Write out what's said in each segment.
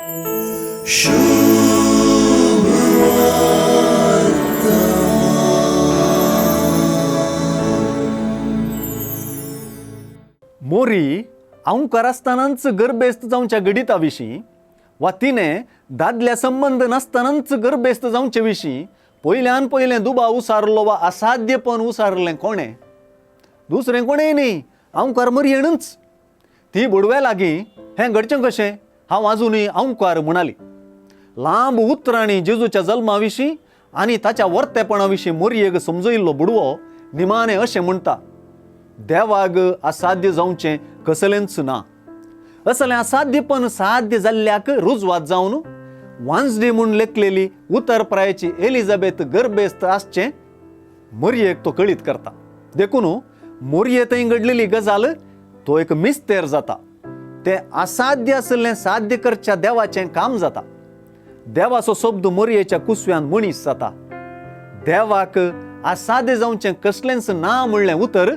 मोरी आंवकार आसतनाच गर्भेस्त जावच्या घडिता विशीं वा तिणें दादल्या संबंद नासतनाच गर्भेस्त जावचे विशीं पयल्यान पयलें दुबाव उसारलो वा असाध्यपण उसारलें कोणें? दुसरें कोणें न्ही, आंवकार मरयेनूच. ती बुडव्या लागीं हें घडचें कशें हांव आजुनूय आंवकार म्हणाली. लांब उतरांनी जेजूच्या जल्मा विशीं आनी ताच्या वर्तेपणा विशीं मोरयेक समजयिल्लो बुडवो निमाणें अशें म्हणटा, देवाक असाध्य जावचें कसलेंच ना. असलें असाध्यपण साध्य जाल्ल्याक रुजवात जावन वांजडी म्हूण लेखलेली उतर प्रायची एलिझाबेथ गर्भेस्त आसचें मोरयेक तो कळीत करता. देखून मोरये थंय घडलेली गजाल तो एक मिस्तेर जाता. तें असाध्य आशिल्लें साध्य करच्या देवाचें काम जाता. देवाचो शब्द मोरयेच्या कुसव्यान मनीस जाता. देवाक असाध्य जावचें कसलेंच ना म्हणलें उतर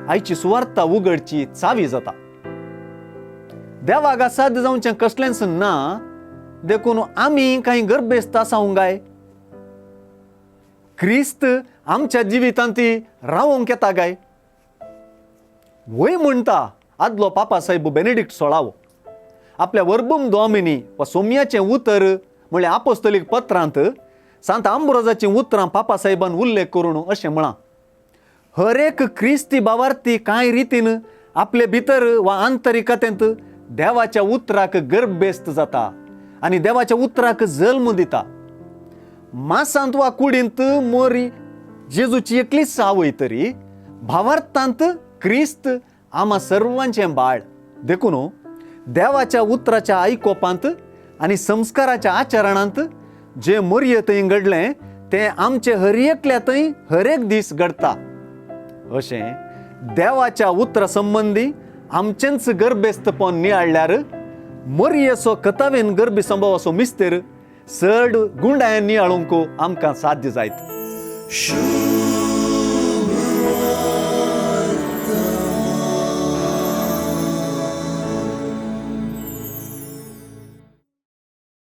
आयची सुवार्ता उगडची चावी जाता. देवाक असाध्य जावचें कसलेंच ना देखून आमी कांय गर्भेस्त आसावंक काय? क्रिस्त आमच्या जिवितांत रावोंक येता काय? वय म्हणटा आदलो पापा साहेब बेनेडिक्ट सोळावो आपल्या वर्बम दोमिनी वा सोम्याचें उतर म्हणल्यार आपोस्तलीक पत्रांत सांत आंब्रोजाचीं उतरां पापा साहेबान उल्लेख करून अशें म्हळां, हर एक क्रिस्ती बावार्थी कांय रितीन आपले भितर वा आंतरिकतेंत देवाच्या उतराक गर्भेस्त जाता आनी देवाच्या उतराक जल्म दिता. मासांत वा कुडींत मोरी जेजूची एकलीच आवय तरी भावार्थांत क्रिस्त आमा सर्वांचें बाळ. देखून देवाच्या उतराच्या आयकोपांत आनी संस्काराच्या आचरणांत जे मोरये थंय घडलें तें आमचे हर एकल्या थंय हर एक दीस घडटा. अशें देवाच्या उतरा संबंदी आमचेंच गर्भेस्तपण नियाळ्ळ्यार मोरयेचो कथावेन गर्भी संभवाचो मिस्तेर चड गुंडायन नियाळूंक आमकां साध्य जायत.